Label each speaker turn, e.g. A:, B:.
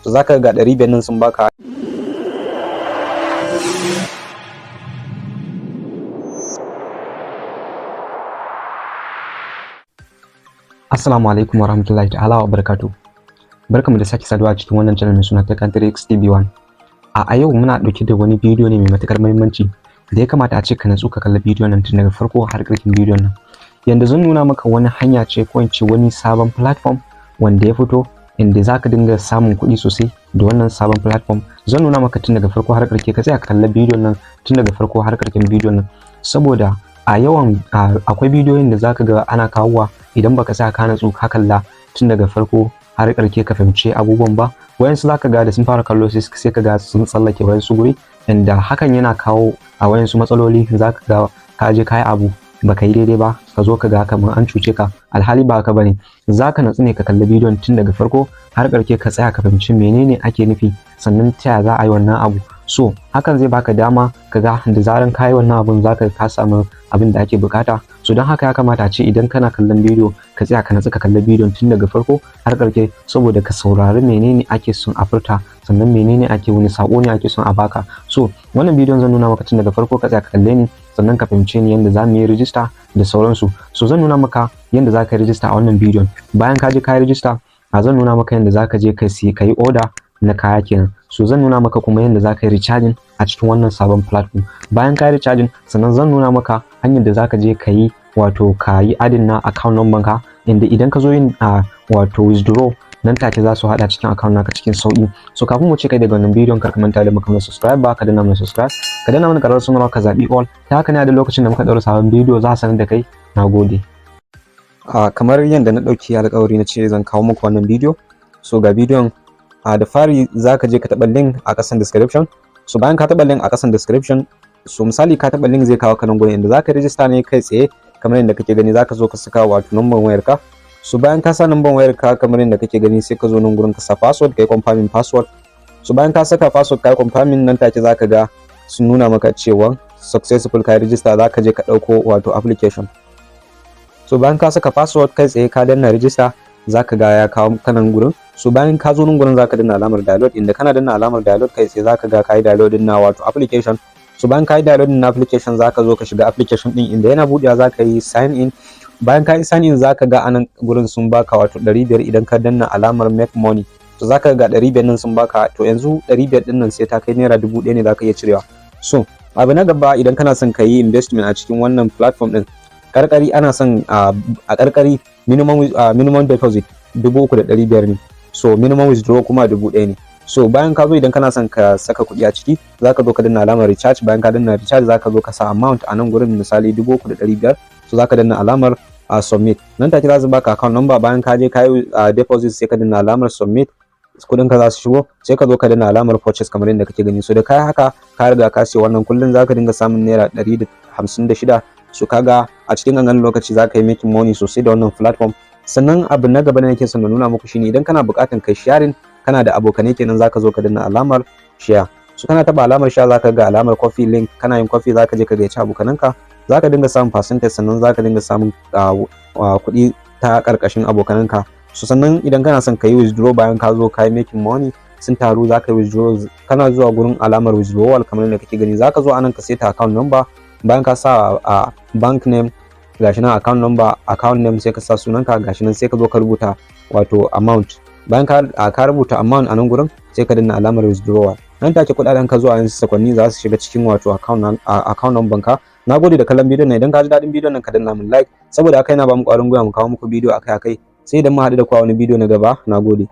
A: So zaka ga 500 nan sun baka. Assalamu alaikum warahmatullahi ta'ala wa barakatuh. Barkamu da sake saduwa a cikin wannan channel mai suna Tech and Tricks TV1. A yau muna ɗauke da wani bidiyo ne mai matuƙar muhimmanci da ya kamata a ce ka natsu ka kalli bidiyon nan tun daga farko har ƙarshen bidiyon nan. Yanda zan nuna maka wani hanya ce, ko in ce wani sabon platform wanda ya fito, inda za ka dinga samun kuɗi sosai da wannan sabon platform. Zan nuna maka tun daga farko har ƙarshe. Ka tsaya ka kalli bidiyon nan tun daga farko har ƙarshen bidiyon nan, saboda a yawan akwai bidiyoyin da zaka ga ana kawowa, idan baka sa ka natsu ka kalla tun daga farko har ƙarshe ka fahimci abubuwan ba, wayansu zaka ga da sun fara kallo sai ka ga sun tsallake wayansu guri, inda hakan yana kawo a wayansu matsaloli. Zaka ga ka je ka yi abu baka yi daidai ba, ka zo ka ga kamar an cuce ka, alhali ba haka bane. Zaka natsu ne ka kalli bidiyon tun daga farko har ƙarshe, ka tsaya ka fahimci menene ake nufi, sannan ta yaya za a yi wannan abu. So hakan zai baka dama ka ga da zaran ka yi wannan abun, zaka ka samu abin da ake bukata. So don haka ya kamata a ce idan kana kallon bidiyo, ka tsaya ka natsu ka kalli bidiyon tun daga farko har ƙarshe, saboda ka saurari menene ake son a furta, sannan menene ake, wani sako ne ake son a baka. So wannan bidiyon zan nuna maka tun daga farko. Ka tsaya ka kalle ni, sannan ka fahimce ni yadda za mu yi rijista da sauransu. So zan nuna maka yadda za ka yi rijista a wannan bidiyon. Bayan ka je ka yi rijista, a zan nuna maka yadda za ka je ka siyi, ka yi order na kaya kenan. So zan nuna maka kuma yadda za ka yi recharging a cikin wannan sabon platform. Bayan ka yi recharging, sannan zan nuna maka hanyar da za ka je ka yi, wato ka yi adding na account number ka, inda idan ka zo yin wato withdraw, nan take za su hada cikin account naka cikin sauki. So kafin mu ce kai daga wannan bidiyon, kar ka manta da maka subscribe ba, ka danna mana subscribe, ka danna mana karar sanarwa, ka zabi all. Ta haka ne a da lokacin da muka daura sabon bidiyo za a sanar da kai. Nagode. Kamar yadda na dauki alƙawari na ce zan kawo muku wannan bidiyo, so ga bidiyon. Da fari za ka je ka taɓa link a ƙasan description. So bayan ka taɓa link a ƙasan description, so misali ka taɓa link, zai kawo ka nan gurin inda za ka rijista ne kai tsaye. Kamar yadda kake gani, za ka zo ka saka wato number wayar ka. So bayan ka sa number wayar ka kamar yadda kake gani, sai ka zo nan gurin ka sa password, kai confirming password. So bayan ka saka password, kai confirming, nan take za ka ga sun nuna maka cewa successful, kai register. Za ka je ka ɗauko wato application. So bayan ka saka password, kai tsaye ka danna register, za ka ga ya kawo kanan gurin. So bayan ka zo nan gurin, za ka danna alamar download, inda kana danna alamar download, kai tsaye za ka ga ka yi downloading na wato application. So bayan ka yi downloading na application, za ka zo ka shiga application din, inda yana buɗewa za ka yi sign in. Bayan ka yi sign in, za ka ga anan gurin sun baka wato 500 idan ka danna alamar make money. To za ka ga 500 nan sun baka. To yanzu 500 din nan sai ta kai ₦1,000 ne za ka iya cirewa. So abu na gaba, idan kana son ka yi investment a cikin wannan platform din, karkari ana son a karkari minimum deposit 3,500 ne. So minimum withdraw kuma 1,000 ne. So bayan ka zo, idan kana son ka saka kuɗi a ciki, zaka zo ka danna alamar recharge. Bayan ka danna recharge, zaka zo ka sa amount a nan gurin, misali 3,500. So zaka danna alamar submit. Nan take za su baka account number. Bayan ka je ka yi deposit, sai ka danna alamar submit, kuɗin ka za su shigo. Sai ka zo ka danna alamar purchase kamar yadda kake gani. So da kai haka, ka riga ka siya wannan. Kullum zaka dinga samun ₦156. So kaga a cikin ƙanƙanin lokaci zaka yi making money sosai da wannan platform. Sannan abu na gaba da nake son na nuna muku shine, idan kana buƙatar kai sharing, kana da abokanai kenan, zaka zo ka danna alamar share. So kana taba alamar share, zaka ga alamar copy link. Kana yin copy, zaka je ka gayyaci abokananka, zaka dinga samun percentage, sannan zaka dinga samun kuɗi ta ƙarƙashin abokananka. So sannan idan kana son ka yi withdraw, bayan ka zo ka yi making money sun taru, zaka yi withdraw. Kana zuwa gurin alamar withdrawal kamar yadda kake gani, zaka zo anan ka saita account number. Bayan ka sa a bank name, gashi nan account number, account name, sai ka sa sunanka, gashi nan, sai ka zo ka rubuta wato amount. Bayan ka rubuta amount a nan gurin, sai ka danna alamar withdrawal. Nan take kudaden ka zuwa yanzu sakwanni za su shiga cikin wato account number ka. Nagode da kallon bidiyon nan. Idan ka ji daɗin bidiyon nan, ka danna min like, saboda haka yana ba mu ƙwarin gwiwa mu kawo muku bidiyo akai akai. Sai idan mu haɗu da ku a wani bidiyo na gaba. Nagode.